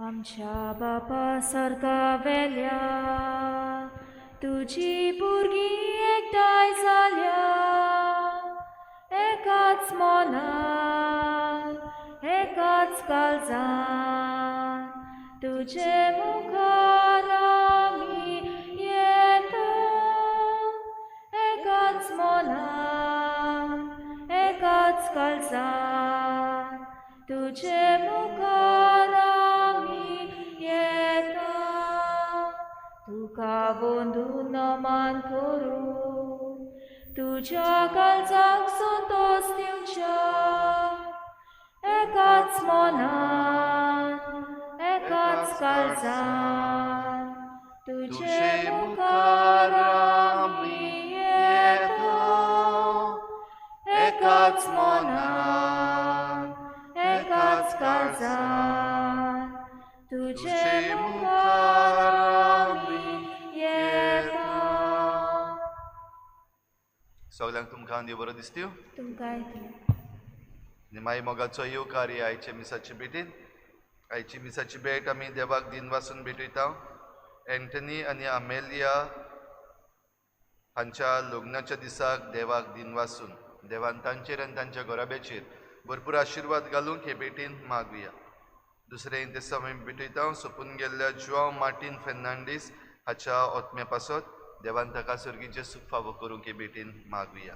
आमच्या बापा सारका वेल्या तुजी भुरगीं एकठांय जाल्या, एकाच मनान एकाच काळजान तुजे मुखार आमी येता, एकाच मनान एकाच काळजान तुजे मुखार आमी येता. तुका वंदून नमन करून तुज्या काळजाक संतोस दिवच्या, एकाच मनान एकाच काळजान तुजे मुखार आमी येता, एकाच मनान एकाच काळजान तुजे मुखार आमी येता. सगल्यांक तुमकां देव बरो दिसत्यो. तुमकांय निमाई मोगाचो येवकार ही आयच्या मिसाची भेटीन. आयची मिसाची भेट आमी देवाक दिनवासून भेटयता. एंटनी आनी आमेलिया हांच्या लग्नाच्या दिसाक देवाक दिनवासून देवान तांचेर आनी तांच्या घराब्याचेर भरपूर आशिर्वाद घालूंक हे भेटीन मागुया. दुसरें इंतेसांव आमी भेटयता सोंपून गेल्ल्या जुआंव मार्टीन फेर्नांडीस हाच्या ओत्म्या पासत देवान ताका सर्गीचें सूख फावो करूंक हे भेटीन मागुया.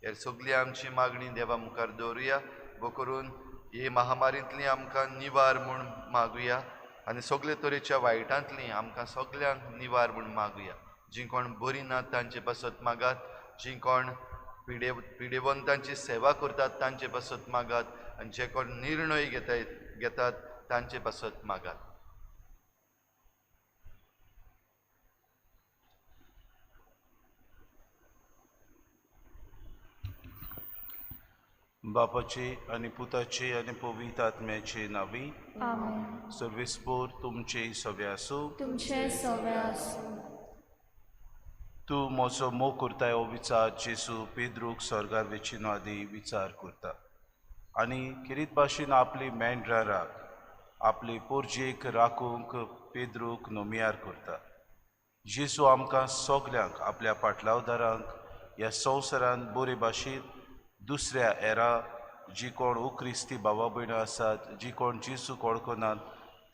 हे सगळी आमची मागणी देवा मुखार दवरुया, वो करून हे महामारींतली आमकां निवार म्हूण मागुया आनी सगळे तरेच्या वायटांतली आमकां सगल्यांक निवार म्हूण मागुया. जीं कोण बरीं नात तांचे पासत मागात, जीं कोण पिडेवंतांची सेवा करतात तांचे पासत मागात आनी जे कोण निर्णय घेतात तांचे पासत मागात. बापाचे आनी पुताचे आनी पवित्र आत्म्याचे नांवी आमेन. सर्वेस्पोर तुमचे सवे आसूं. तुमचे सवे आसूं. तूं म्हजो मोग करताय हो विचार जेजू पेद्रूक स्वर्गार वेचिनो आदी विचार करता आनी खेरीत भाशेन आपली मेंढरां राख आपली पोरजेक राखूंक पेद्रूक नोमियार करता. जेजू आमकां सगल्यांक आपल्या पाटलावदारांक ह्या संवसारांत बरे भाशेन दुसऱ्या एरा जी कोण क्रिस्ती बाबा भयणां आसात, जी कोण जेजूक वळखनात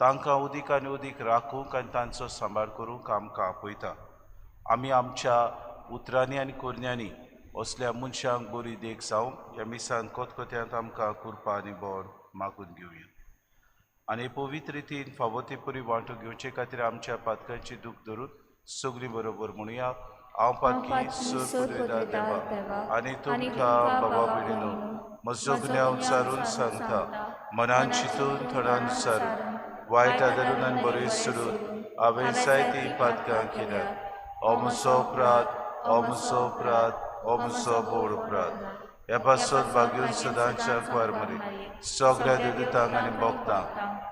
तांकां उदीक आनी उदीक राखूंक आनी तांचो सांबाळ करूंक आमकां आपयता. आमी आमच्या उतरांनी आनी करण्यांनी असल्या मनशांक बरी देख जावंक ह्या मिसान कोतकोत्यांत आमकां कृपा आनी बळ मागून घेवया आनी पवित्र रितीन फावो ते परी वांटो घेवचे खातीर आमच्या पातकांची दूख धरून सगळीं बरोबर म्हणुया. हांव पातकी सर पुरयता देवा आनी तुमकां बाबा भयणीनो म्हजो गुन्यांव सारून सांगता, मनान चिंतून थोड्यान सारून वायट आदरून आनी बरें सोडून हांवें जायतीं पातकां केल्यात. हो म्हजो अपराध, हो म्हजो अपराध, हो म्हजो व्हड अपराध. ह्या पासत भाग्यून सदांच्या कुवार मरे सगळ्या देवदूतांक आनी भक्तांक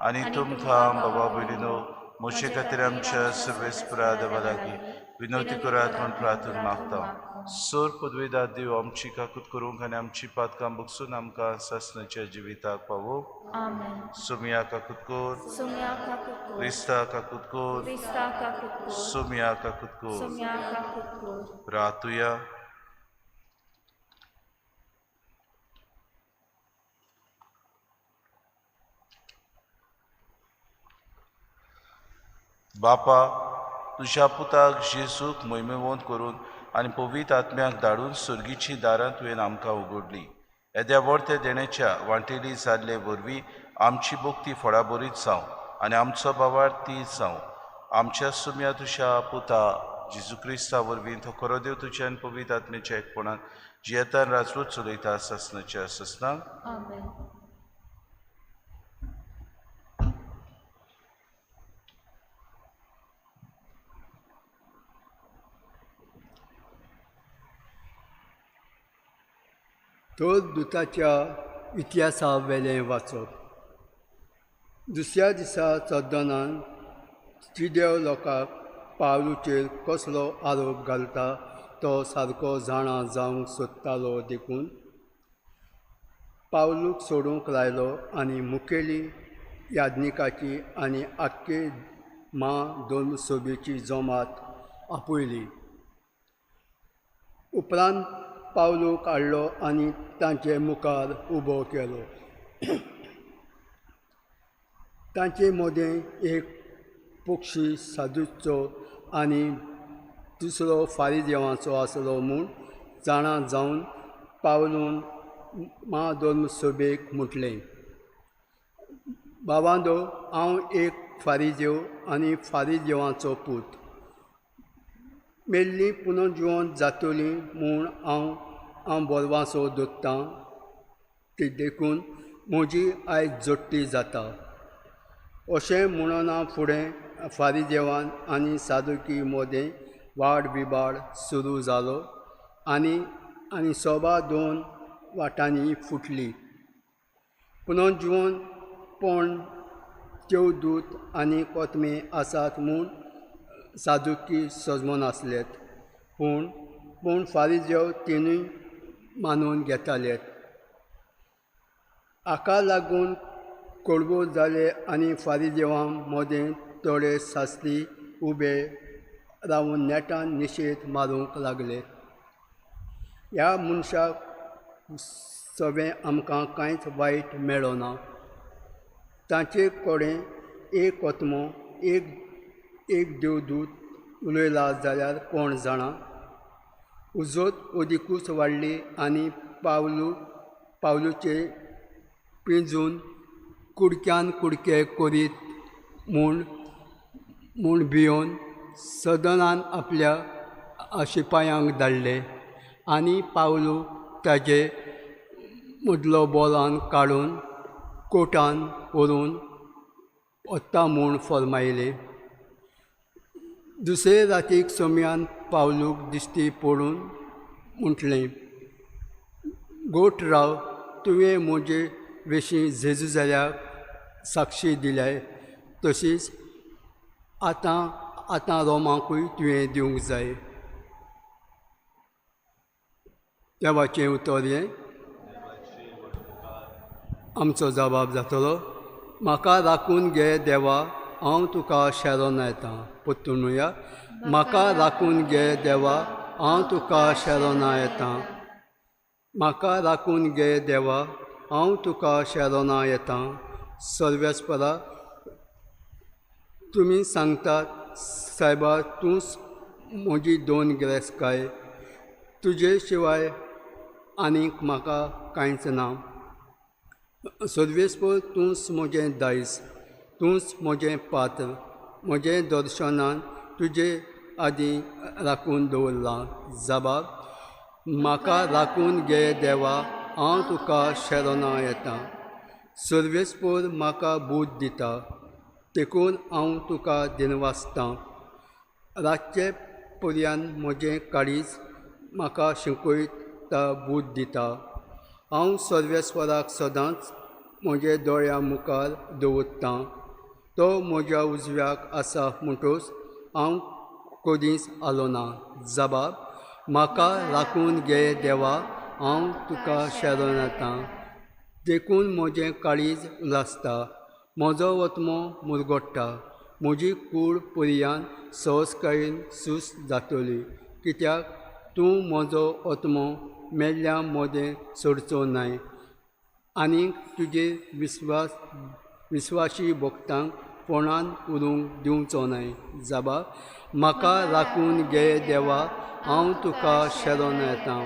आनी तुमकां बाबा भयणीनो म्हजे खातीर आमच्या सर्वेस्परा देवा लागीं विनवती करात म्हूण प्रार्थना मागता. सोर पदवेदार देव आमची काकूत करूंक आनी आमची पातकां बगसून आमकां सासणाच्या जिविताक पावो. सुमिया काकूत कर, क्रिस्ता काकूत कर, सुमिया काकूत कर. रातुया. बापा तुज्या पुताक जेजूक मोहिमेवंत करून आनी पवित्र आत्म्याक धाडून सर्गीची दारां तुवें आमकां उगडली. येद्या व्हड देण्याच्या वांटेली जाल्ले वरवीं आमची भक्ती फळाबरीत जावं आनी आमचो भावार्थ ती जावं. आमच्या सुम्या तुज्या पुता जेजू क्रिस्ता वरवीं तो खरो देव तुज्या आनी पवित्र आत्म्याच्या एकपणान जियेतान राजवट चलयता सासणाच्या सासणाक. तर दुताच्या इतिहासा वेलें वाचप. दुसऱ्या दिसा चद्दनान जिदेव लोकांक पावलूचेर कसलो आरोप घालता तो सारको जाणा जावंक सोदतालो देखून पावलूक सोडूंक लायलो आनी मुखेली याज्ञिकाची आनी आख्खे मा दोन सोबेची जमात आपयली. उपरांत पावलूक हाडलो आनी तांचे मुखार उबो केलो. तांचे मदें एक पक्षी साधूचो आनी दुसरो फारीदेवाचो आसलो म्हूण जाणा जावन पावलून मा दोन सोबेक म्हटलें, बाबांदो, हांव एक फारीदेव आनी फारीदेवाचो पूत. मेल्ली पुनर्जिवन जातली म्हूण हांव बोरवासो दोत्तां ती देखून म्हजी आयज जोडटी जाता. अशें म्हणना फुडें फारीदेवान आनी सादुकी मदें वाड विबाड सुरू जालो आनी आनी सोबा दोन वाटांनी फुटली. पुनर्जिवन पण देवदूत आनी कोतमे आसात म्हूण सादुकी सजमनासलेत, पूण पूण फारीदेव तिनूय मानून घेताले. हाका लागून कोडबो जाले आनी फारीदेवां मदें थोडे सासरी उबे रावन नेटान निशेध मारूंक लागले. ह्या मनशाक सगळें आमकां कांयच वायट मेळना. तांचे कडेन एक आत्मो एक एक देवदूत उलयला जाल्यार कोण जाणा. उजत अदिकूच वाडली आनी पावलूचे पिंजून कुडक्यान कुडके करीत म्हूण म्हूण भियोन सदनान आपल्या शिपायांक धाडले आनी पावलू ताजे मदलो बोलान काडून कोटान व्हरून वता म्हूण फर्मायले. दुसरे रातीक सोम्यान पावलूक दिश्टी पडून म्हटलें, गोठ राव, तुवें म्हजे विशीं जेजू जाल्यार साक्षी दिल्याय, तशीच आतां आतां रोमाकूय तुवें दिवंक जाय. देवाचें उतर हें. आमचो जबाब जातलो, म्हाका राखून घे देवा, हांव तुका शरण येता. परतून म्हाका राखून घे देवा, हांव तुका शरण येता. म्हाका राखून घे देवा, हांव तुका शरण येता. सर्वेस्परा, तुमी सांगतात सायबा, तूंच म्हजी दोन गिरेस्तकाय, तुजे शिवाय आनीक म्हाका कांयच ना. सर्वेस्पर, तूंच म्हजें दायज, तूंच म्हजें पात्र, म्हजें दर्शनान तुजे आदीं राखून दवरलां. जबाब, म्हाका राखून घे देवा, हांव तुका शरणा येता. सर्वेस्पर म्हाका बूद दिता, देखून हांव तुका दिनवासतां. रातचे पर्यान म्हजें काळीज म्हाका शिकयता, बूद दिता. हांव सर्वेस्वराक सदांच म्हजे दोळ्यां मुखार दवरतां. तो म्हज्या उजव्याक आसा म्हणटूच हांव कदींच आलो ना. जबाब, म्हाका राखून घे देवा, हांव तुका शरण येता. देखून म्हजें काळीज उल्हासता, म्हजो आत्मो मुरगोडटा, म्हजी कूड पर्यान सहजकायेन सुस्त जातली, कित्याक तूं म्हजो आत्मो मेल्ल्या मदें सोडचो नाय आनी तुजे विस्वाशी भक्तांक फोणान उरूंक दिवचो नाय. जबाब, म्हाका राखून घे देवा, हांव तुका शरण येता.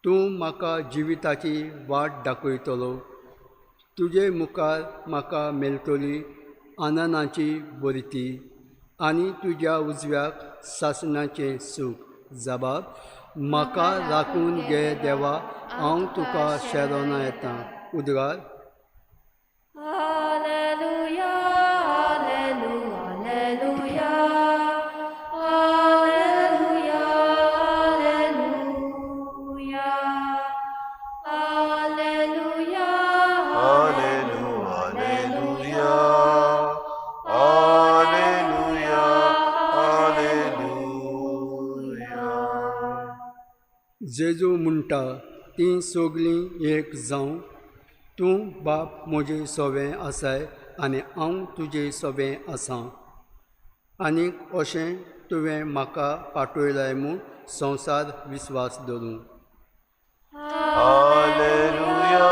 तूं म्हाका जिविताची वाट दाखयतलो, तुजे मुखार म्हाका मेळटली आनंदाची बरती आनी तुज्या उजव्याक सासणाचें सूख. जबाब, म्हाका राखून घे देवा, हांव तुका शरण येता. उद्गार. Alleluia, alleluia, alleluia, alleluia, alleluia, alleluia, alleluia, alleluia. जेजू म्हणटा, तीं सगळीं एक जावं, तूं बाप म्हजे सोवें आसाय आनी हांव तुजे सोवें आसां. आनीक अशें तुवें म्हाका पाठयलाय म्हूण संवसार विस्वास धरूं. Alleluia,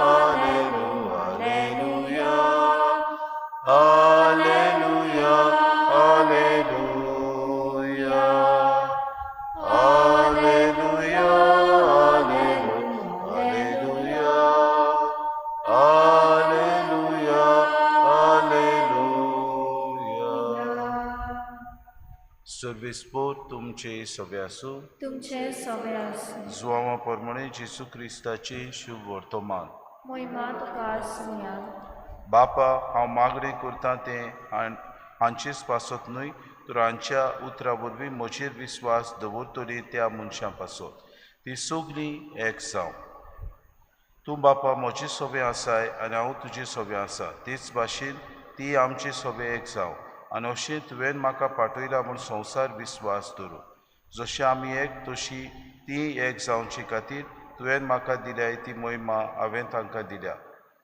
Alleluia, Alleluia, Alleluia, Alleluia, Alleluia, Alleluia, Alleluia. सर्वेस्पोर तुमचे सगळे आसूं. तुमचे सगळे आसूं. जुवांवा प्रमाणे जेजू क्रिस्ताचे शुभ वर्तमान. मोहिमा तुका आसुया. बापा, हांव मागणें करता तें हांचेच पासत न्हय, तर हांच्या उतरा वरवीं म्हजेर विस्वास दवरतली त्या मनशां पासत, ती सगळीं एक जावं. तूं बापा म्हजे सोबें आसाय आनी हांव तुजे सोबें आसा, तेच भाशेन ती आमचे सोबें एक जावं, आनी अशें तुवें म्हाका पाठयला म्हूण संवसार विस्वास दवरूं. जशें आमी एक तशी ती एक जावचे खातीर तुवें म्हाका दिल्या ती मोहिमा हांवें तांकां दिल्या.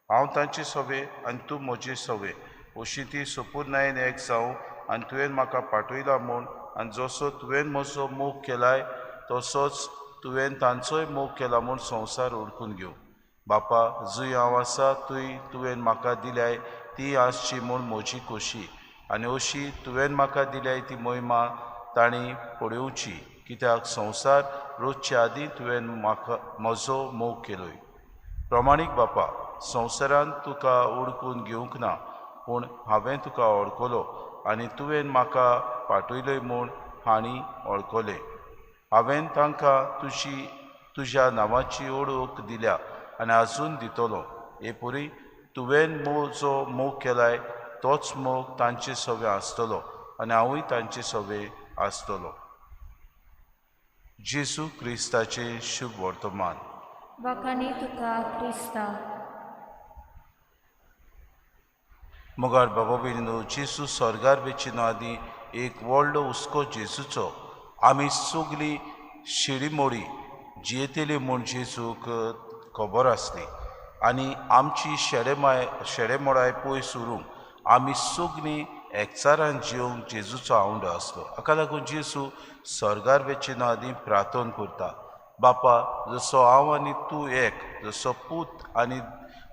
हांव तांचे सोबें आनी तूं म्हजे सोबें, अशी ती सोपूर्णायेन एक जावं, आनी तुवें म्हाका पाठयला म्हूण आनी जसो तुवें म्हजो मोग केलाय तसोच तुवें तांचोय मोग केला म्हूण संवसार ओळखून घेवं. बापा, जंय हांव आसा थंय तुवें म्हाका दिल्याय ती आसची म्हूण म्हजी खोशी, आनी अशी तुवें म्हाका दिल्याय ती मोहिमा तांणी पळोवची, कित्याक संवसार रोजचे आदीं तुवें म्हाका म्हजो मोग केलोय. प्रमाणीक बापा, संवसारान तुका ओळखून घेवंक ना, पूण हांवें तुका वळखलो आनी तुवें म्हाका पाठयलय म्हूण हांणी वळखलें. हांवें तांकां तुज्या नांवाची ओळख दिल्या आनी आजून दितलो. हे परी तुवें म्हजो मोग केलाय तोच मोग तांचे सवें आसतलो आनी हांवूय तांचे सवें आसतलो. जेजू क्रिस्ताचें शुभ वर्तमान. वाखाणी तुका क्रिस्ता. मोगाळ बाबा भयणीनो, जेजू स्वर्गार वेचे न्हू आदीं एक व्हडलो हुस्को जेजूचो, आमी सगळीं शिडीमोडी जियेतली म्हूण जेजूक खबर आसली, आनी आमची शेडेमोडाय पयस उरूंक आमी सगळीं एकचारान जिवंक जेजूचो आवंडो आसलो. हाका लागून जेजू स्वर्गार वेचे न्हू आदीं प्रार्थना करता, बापा, जसो हांव आनी तूं एक, जसो पूत आनी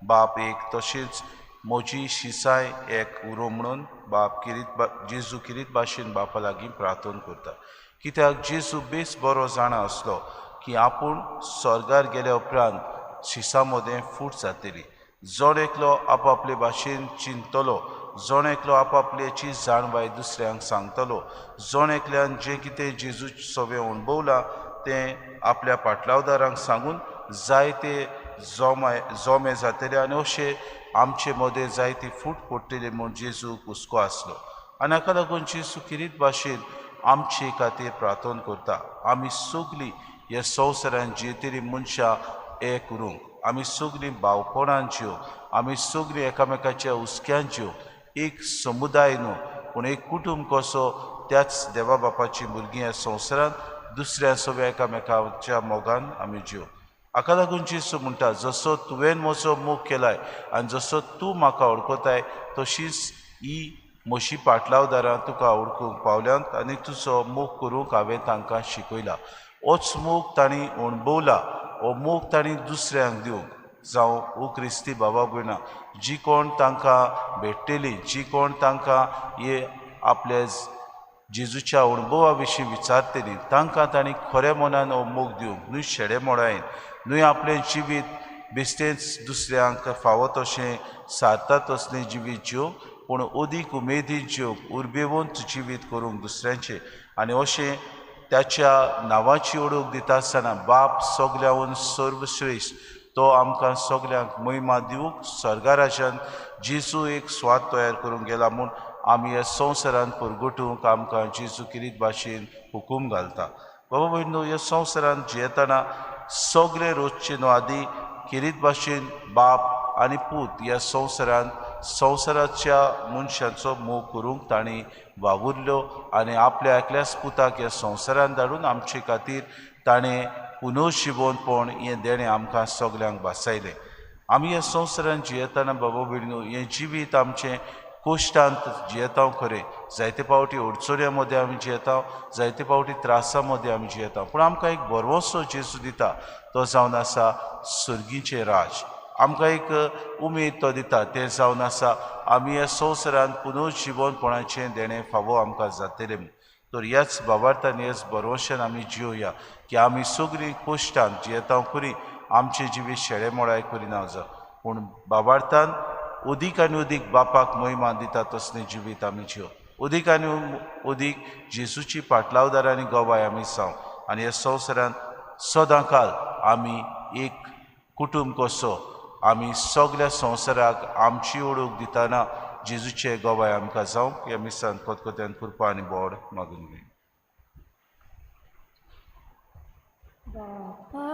बाप एक, तशेंच म्हजी शिसाय एक उरो म्हणून बाप किरीत जेजू किरीत भाशेन बापा लागीं प्रार्थना करता. कित्याक जेजू बेस बरो जाणा आसलो की आपूण स्वर्गार गेल्या उपरांत शिसां मदें फूट जातली. जण एकलो आपापले भाशेन चिंततलो, जण एकलो आपापल्याची जाणवाय दुसऱ्यांक सांगतलो, जण एकल्यान जें कितें जेजू सवें अणभवलां तें आपल्या पाटलावदारांक सांगून जायते जोमे जातले, आनी अशें आमचे मदें जायती फूट पडटली म्हूण जेजूक हुस्को आसलो. आनी हाका लागून जेजू किरीत भाशेन आमचे खातीर प्रार्थना करता, आमी सगळीं ह्या संवसारान जियेतली मनशां एक उरूंक, आमी सगळीं भावपणान जिवंक, आमी सगळीं एकामेकाच्या हुस्क्यान जिवंक, एक समुदाय न्हू पूण एक कुटूंब कसो त्याच देवा बापाची भुरगीं ह्या संवसारांत दुसऱ्या सगळ्या एकामेकाच्या मोगान आमी जिवंक. हाका लागून जेजू म्हणटा, जसो तुवें म्हजो मोग केलाय आनी जसो तूं म्हाका वळखताय तशीच ही म्हजी पाटलावदारां तुका वळखूंक पावल्यांत आनी तुजो मोग करूंक हांवें तांकां शिकयला. होच मोग तांणी अणभवला, हो मोग तांणी दुसऱ्यांक दिवंक जावं. ओ क्रिस्ती बाबा भयणां, जी कोण तांकां भेटतली, जी कोण तांकां हे आपल्या जेजूच्या अणभवा विशीं विचारतली, तांकां तांणी खऱ्या मनान हो मोग दिवंक, न्हय शेडे मोडायन, न्हय आपलें जिवीत बेश्टेंच दुसऱ्यांक फावो तशें सारता तसलें जिवीत जिवंक, पूण अदीक उमेदीन जिवंक, उर्बेवंत जिवीत करूंक दुसऱ्यांचें. आनी अशें त्याच्या नांवाची ओळख दिता आसतना बाप सगल्याहून सर्वश्रेश्ठ तो आमकां सगल्यांक महिमा दिवंक स्वर्गाराजान जेजू एक स्वाद तयार करूंक गेला म्हूण आमी ह्या संवसारांत परगटूंक आमकां जेजू किरीत भाशेन हुकूम घालता. बाबा भयणो, ह्या संवसारांत जियेतना सगळे रोजचे न्हू आदी किरीत भाशेन बाप आनी पूत ह्या संवसारांत संवसाराच्या मनशांचो मोग करूंक तांणी वावुरल्यो आनी आपल्या एकल्याच पुताक ह्या संवसारांत धाडून आमचे खातीर ताणें पुनर्जिवंतपण हें देणें आमकां सगल्यांक भासायलें. आमी ह्या संवसारांत जियेतना बाबा भयणीनो, हें जिवीत आमचें कोश्टांत जियेता खरें, जायते फावटी अडचण्या मदें आमी जियेता, जायते फावटी त्रासां मदें आमी जियेता, पूण आमकां एक भरवंसो जेजू दिता तो जावन आसा सर्गीचें राज। आमकां एक उमेद तो दिता तें जावन आसा आमी ह्या संवसारांत पुनर्जिवनपणाचें देणें फावो आमकां जातलें म्हूण। तर ह्याच भावार्थान ह्याच भरवंशान आमी जियोया की आमी सगळीं कोश्टान जियेता खरी, आमचें जिवीत शेळे मोळाय करिना जावं, पूण भावार्थान अदीक आनी अदीक बापाक महिमा दिता तसलें जिवीत आमी जियो, अदीक आनी अदीक जेजूची पाटलावदार आनी गवाय आमी जावं आनी ह्या संवसारांत सदां काल आमी एक कुटुंब कसो आमी सगल्या संवसाराक आमची ओळख दितना जेजूचे गवाय आमकां जावं। ह्या मिसान खतखत्यान कृपा आनी बोड मागून घेवया। बापा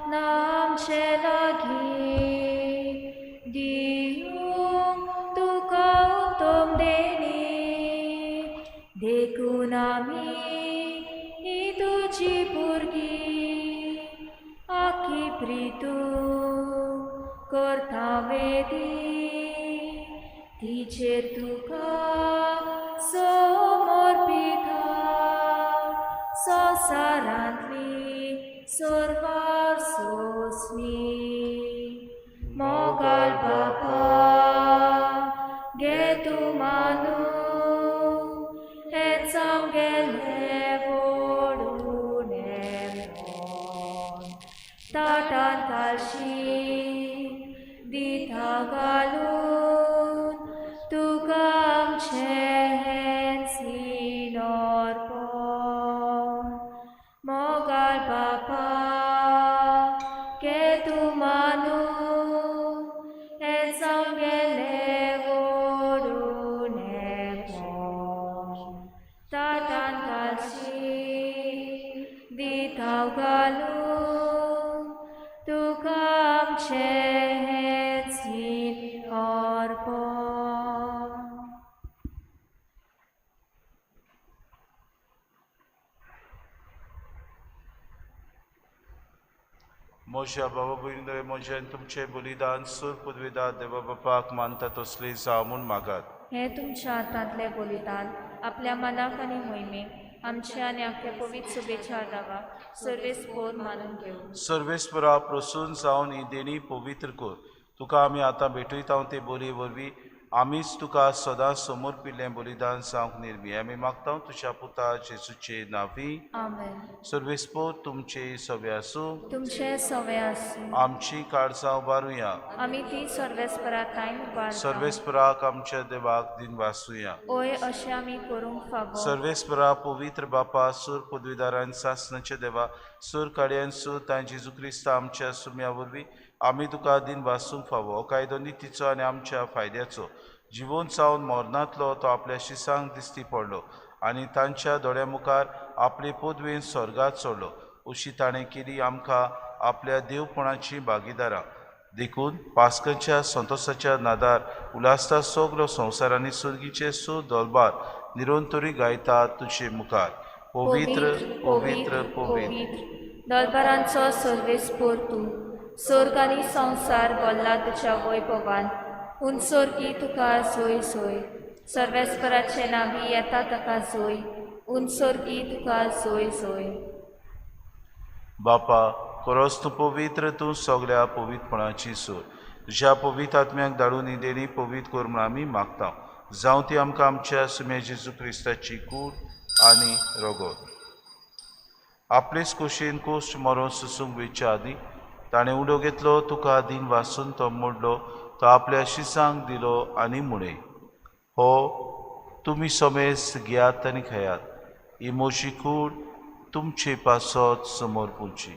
नामचे लागीं दिवंक तुका उत्तम देणी, देखून आमी ही तुजी भुरगीं आखी प्रितू करता वेदी, तिचेर तुका समर्पिता संवसारांतली सर्वार सोंसणी। मोगाळ बापा घे तूं मानून हेंच आमगेलें व्हडून हें ताटान काळशी दिता घालून तुका आमचें हेंच अर्पण। मोगाळ बापा घे तूं मानून हेंच आमगेलें व्हडून हें ताटान काळशी दिता घालून तुका आमचें हेंच अर्पण। म्हज्या बाबा भयणीं, म्हजें आनी तुमचें बलिदान सूर पुदविदार देवा बापाक मानता तसलें जावं म्हूण मागात। हें तुमच्या हातांतलें बलिदान आपल्या मनाक आनी मोहिमेक आमच्या आनी आख्या पवित्र सुबेच्या आदावाक सर्वेस्पोर मानून घेवं। सर्वेस्परा प्रसून जावन ही देणी पवित्र कर, तुका आमी आतां भेटयता ते बोलये वरवीं आमीच तुका सदां समोर पिल्लें बलिदान जावंक निर्मी आमी मागता तुज्या पुता जेजूचे नांवी। आमेन। सर्वेस्पोर तुमचे सवे आसूं, तुमचे सवे आसूं। आमची काळजां उबारुया, आमी ती सर्वेस्परा ताईन उबारता। सर्वेस्पराक आमच्या देवाक दिनवासुया। ओय अशें आमी करूंक फावो। सर्वेस्परा पवित्र बापा सूर पदवीदारान सासनाचे देवा सूर काडयान सूर तांय जेजू क्रिस्ता आमच्या सुम्या वरवीं आमी तुका दिनवासूंक फावो। हो कायदो नितीचो आनी आमच्या फायद्याचो जिवोन जावन मरणांतलो तो आपल्या शिसांक दिश्टी पडलो आनी तांच्या दोळ्या मुखार आपले पदवेन स्वर्गात चडलो। अशी ताणें केली आमकां आपल्या देवपणाची भागीदारां। देखून पास्कच्या संतोसाच्या नादार उल्हासता सगलो संवसार आनी सुर्गीचे सो दोलबार निरंतरी गायता तुजे मुखार। पवित्र पवित्र पवित्र दलबारांचो सर्वेस्पोर तूं, स्वर्ग आनी संवसार भरला तुज्या वैभवान। उंचोर्गी तुका सोय सोय, सर्वेस्पराचे नांवी येता ताका सोय, उंचोर्गी तुका सोय सोय। बापा खरोच तूं पवित्र, तूं सगल्या पवित्रपणाची सोय। तुज्या पवित्र आत्म्याक धाडून ही देणी पवित्र कर म्हूण आमी मागता। जावं ती आमकां आमच्या सुम्या जेजू क्रिस्ताची कूड आनी रगत। आपलेच कुशीन कोश्ट मरोन सुसूंक वयच्या आदीं ताणें उडो घेतलो, तुका दीन वासून तो मोडलो, तो आपल्या शिसांक दिलो आनी म्हळें, हो तुमी समेस्त घेयात आनी खेयात, ही म्हजी कूड तुमचे पासत समोर पुची।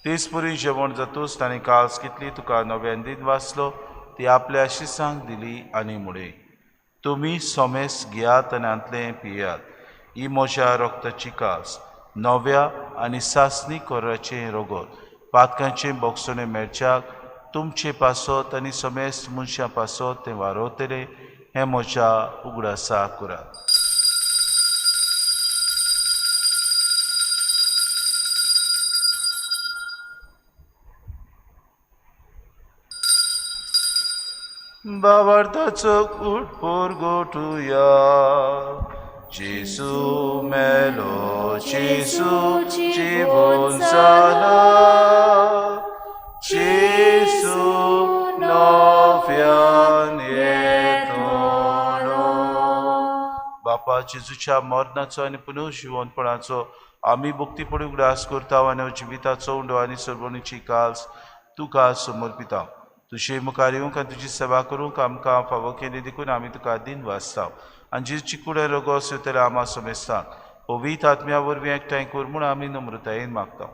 तेच परी जेवण जातूच ताणें काळज घेतली, तुका नव्यान दीन वाचलो, ती आपल्या शिसांक दिली आनी म्हळें, तुमी सोमेस घेयात आनी हांतलें पियात, ही म्हज्या रक्ताची कास नव्या आनी सासणी कोराचें रगत, पातकांचें बोगसणें मेळच्याक तुमचे पासत आनी समेस्त मनशां पासत तें वारोवतलें हें म्हज्या उगडासा करात. बाबार्थाचो कूट पोरगोटुया. जेसू मेलो, जेसू जिवोन जाला, जेसू नव्यान येतलो. बापा, जेजूच्या मरणाचो आनी पुनर्जिवनपणाचो आमी भक्तीपणी उगडास करता आनी जिविताचो उंडो आनी सर्वणीची काल्स तुका समर्पिता. तुजे मुखार येवंक आनी तुजी सेवा करूंक आमकां फावो केली देखून आमी तुका दिन वाचता आनी जेजूची कुडें रोगोस येतल्या आमा समेस्तांक पवित्र आत्म्या वरवीं एकठांय कर म्हूण आमी नम्रतायेन मागता.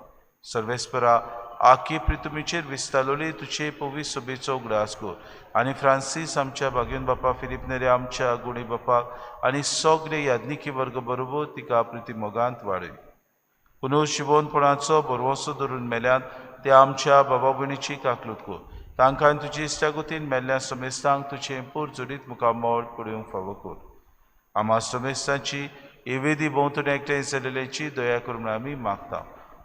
सर्वेस्परा, आखी प्रितुमीचेर विस्तारलोली तुजे पवित्र सभेचो उगडास कर आनी फ्रांसीस आमच्या भाग्योन बापा, फिलीप नेरे आमच्या गुणी बापाक आनी सगळे याज्ञिकी वर्ग बरोबर तिका प्रिती मोगांत वाडय. पुनर्जिवनपणाचो भरवंसो धरून मेल्यात ते आमच्या बाबा भयणीची काकलूत कर. तांकां तुजी इश्टागतीन मेल्ल्या समेस्तांक तुजें पूर जोडीत मुखामळ पळोवंक फावो कर. आमा समेस्तांची एवेदी भोंवतणी एकठांय जाल्ल्याची दया कर म्हूण आमी मागता.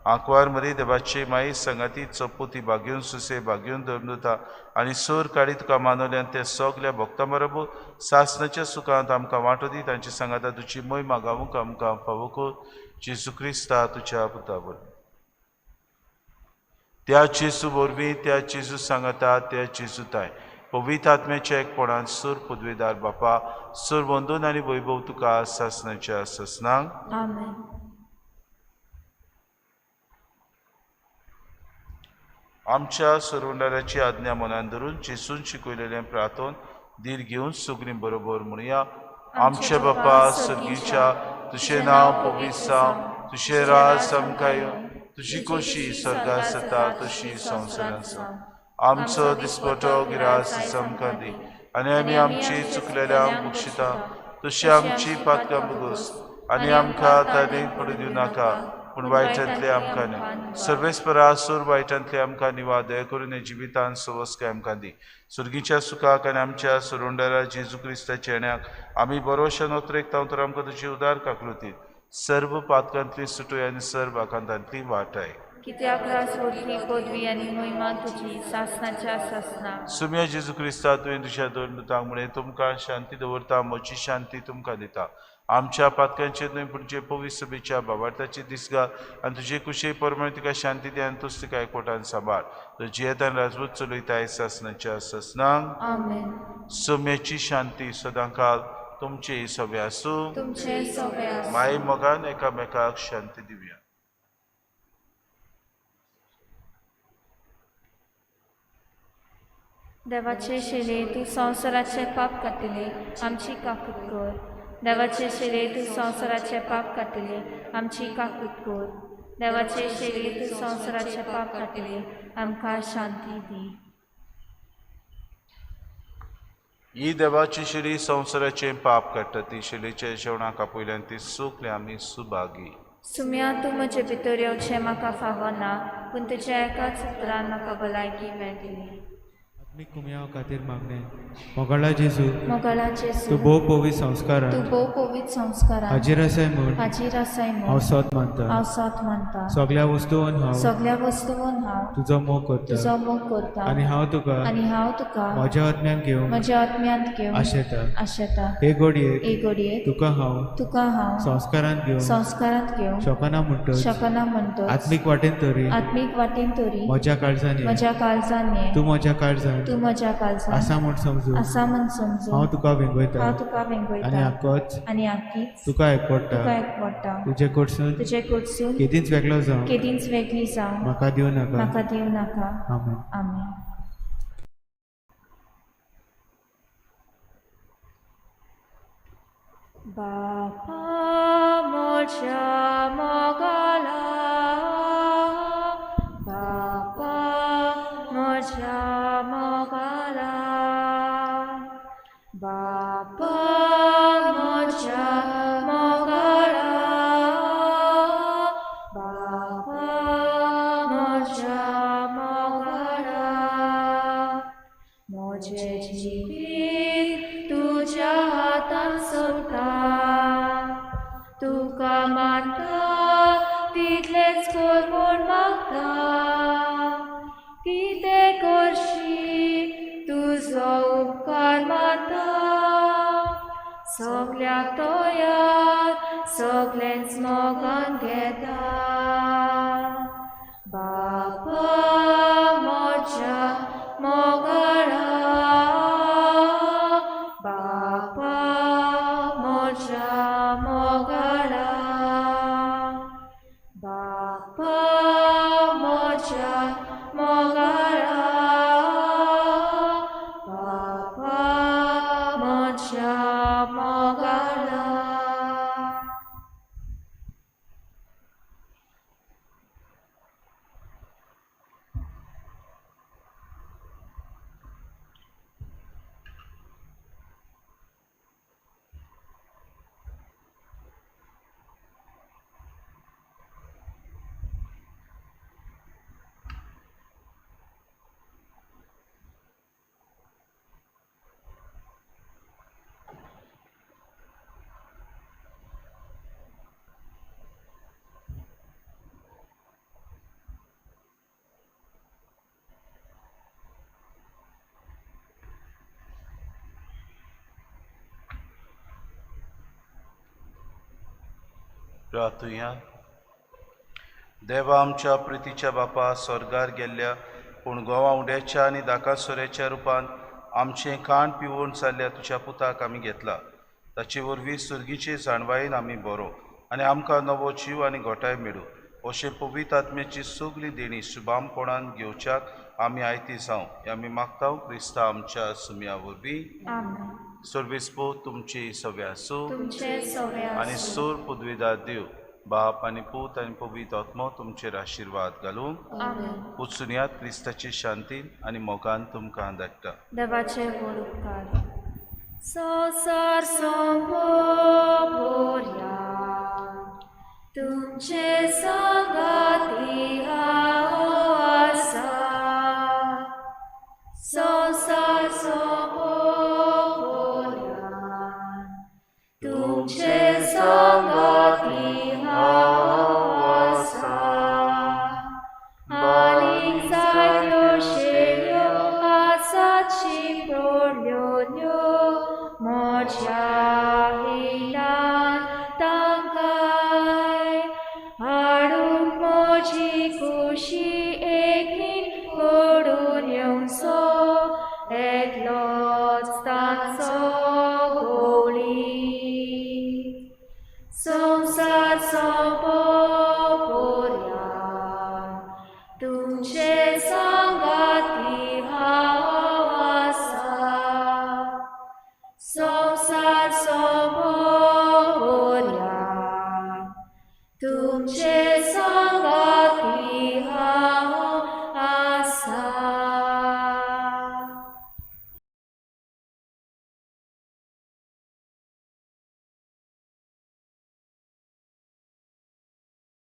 आंकवार मरी देवाचे माई संगाती चपोती भाग्योन सुसे भाग्योन धर्मदुता आनी सोर काडी तुका मानवल्यान ते सगल्या भक्तां बरोबर सासनाच्या सुखांत आमकां वांटो दी. तांचे सांगाता तुजी मोहिमा गावूंक आमकां फावो कर. जेजू क्रिस्ता तुज्या पुता वरवीं. त्या जेजू वरवीं, त्या जेजू सांगाता, त्या जेजू ताय पवित्र आत्म्याच्या एकपणान सूर पदवेदार बापा, सूर वंदून आनी वैभव तुका सासनाच्या सासनांक. आमेन. आमच्या सरवंडाराची आज्ञा मनान धरून जेजून शिकयलेलें प्रार्थन धीर घेवन सगळीं बरोबर म्हणया. आमचे बापा सर्गीच्या, तुजें नांव पवित्र जावं, तुजें राज आमकां येवं, तुजी खोशी स्वर्गांत जाता तशी संवसारांत जावं. आमचो दिसपटो गिरास आमकां दी आनी आमी आमची चुकलेल्यांक बक्षिता तशी आमची पातकां भोगोस आनी आमकां ताणें पडूं दिवं नाका, पूण वायटांतले आमकां न्हय. सर्वेस्परा, सूर वायटांतले आमकां निवा, दया करून जिवितान सवस्काय आमकां दी. सुर्गीच्या सुखाक आनी आमच्या सुरुंडारा जेजू क्रिस्ताच्या येण्याक आमी बरोवशा नोत्रेकता तर आमकां तुजी उदार काकलुतीत सर्व पातकांतली सुटोय आनी सर्व आकांतांतली वाटाय. कित्याक राजवटली पदवी आनी महिमा तुजी सासनाच्या सासना. सुम्या जेजू क्रिस्ता, तुवें तुज्या दोन दुतांक म्हणें, तुमकां शांती दवरता, म्हजी शांती तुमकां दिता. आमच्या पातकांचेर न्हय पूण जे पवित्र सभेच्या बाबार्थाची दिसगा आनी तुजे कुशे प्रमाणे तुका शांती दी आनी तूच तुका एकवटान सांबाळ. तर जियेतान राजवट चलयताय सासनाच्या सासनांक. आमेन. सुम्याची शांती सदांकाल तुमचे सगळे आसूं. तुमचे सगळे आसूं. माई मोगान एकामेकाक शांती दिवया. देवाचे शिले तूं संवसाराचे पाप कातले आमची काकूत कर. देवाचे शिले तूं संवसाराचे पाप कातले आमची काकूत कर. देवाचे शिले तूं संवसाराचे पाप कातले आमकां शांती दी. ही देवाची शिली संवसाराचें पाप काडटा. ती शिलेच्या जेवणाक आपयल्यान ती सुकले आमी सुभागी. सुम्या, तूं म्हजे भितर येवचें म्हाका फावना, पूण तुज्या एकाच उतरान म्हाका भलायकी मेळटली. आत्मीक कुमयाव खातीर मागणें. मोगाळा जेजू, मोगाळा जेजू, तूं भोव पवित्र संस्कारान तूं भोव पवित्र संस्कारान हाजीर आसाय म्हूण हाजीर आसाय हांव म्हूण सोत मानता. हांव सोत मानता. सगळ्या वस्तून हांव सगळ्या वस्तून हांव तुजो मोग करता तुजो मोग करता आनी हांव तुका आनी हांव तुका म्हज्या आत्म्यान घेवंक म्हज्या आत्म्यांत घेवन आशेता. आशेता. हे घडयेक हे घडयेक तुका हांव तुका हांव संस्कारांत घेवंक संस्कारांत घेवंक शकना म्हणटच शकना म्हणटच आत्मीक वाटेन तरी आत्मीक वाटेन तरी म्हज्या काळजान ये. म्हज्या काळजान ये. तूं म्हज्या काळजान तूं म्हज्या काळजान आसा म्हूण समजून आसा म्हूण समजून हांव तुका वेंगयता हांव तुका आनी वेंगयता आकोच आनी आकीच तुका एकवडटा. तुका एकवडटा. तुजे कडसून तुजे कडसून केदींच वेगळो जावं केदींच वेगळी जावं म्हाका दिवं नाका. म्हाका दिवं नाका. आमेन. आमेन. बापा म्हज्या मोगाला, बापा म्हज्या मोगाला, बापा म्हज्या मोगाला, बापा म्हज्या मोगाला. म्हजें जिवीत तुज्या हातान सोडटा तुका मानता तितलेंच कर म्हूण मागता कितें करशी तुजो उपकार मानता सगल्याक तयार सगळेंच मोगान घेता बापा म्हज्या मोगाळा बापा म्हज्या मोगाळा बापा म्हज्या मोगाळा बापा म्हज्या मोगाळा. प्रार्थुया. देवा आमच्या प्रितीच्या बापा, स्वर्गार गेल्ल्या पूण गोवा उड्याच्या आनी दाकासोऱ्याच्या रुपान आमचें खाण पिवोवन जाल्ल्या तुज्या पुताक आमी घेतला. ताचे वरवीं सुर्गीचे जाणवायेन आमी बरो आनी आमकां नवो जीव आनी घोटाय मेळूं अशें पवित्र आत्म्याची सगळी देणी शुभामपणान घेवच्याक आमी आयती जावं हें आमी मागता क्रिस्ता आमच्या सुम्या वरवीं. आमेन. सर्वेस्पो तुमची सव्या आसूं तुमचे सवे आनी आसूं. सोर पदवेदार देव बाप आनी पूत आनी पवित्र आत्मो तुमचेर आशिर्वाद घालूं. आमेन. वचुनयात क्रिस्ताची शांतीन आनी मोगान तुमकां धाडटा. देवाचे व्हड उपकार. संवसार सोंपोवया तुमचे सांगाती हांव आसा. संवसार सोंपोवया तुमचे सांगाती हांव आसा. आनीक जायत्यो शेळ्यो आसात शिंपडल्यो म्हज्या हिलान तांकांय हाडूंक म्हजी खुशी एकलीन घडून येवचो एकलो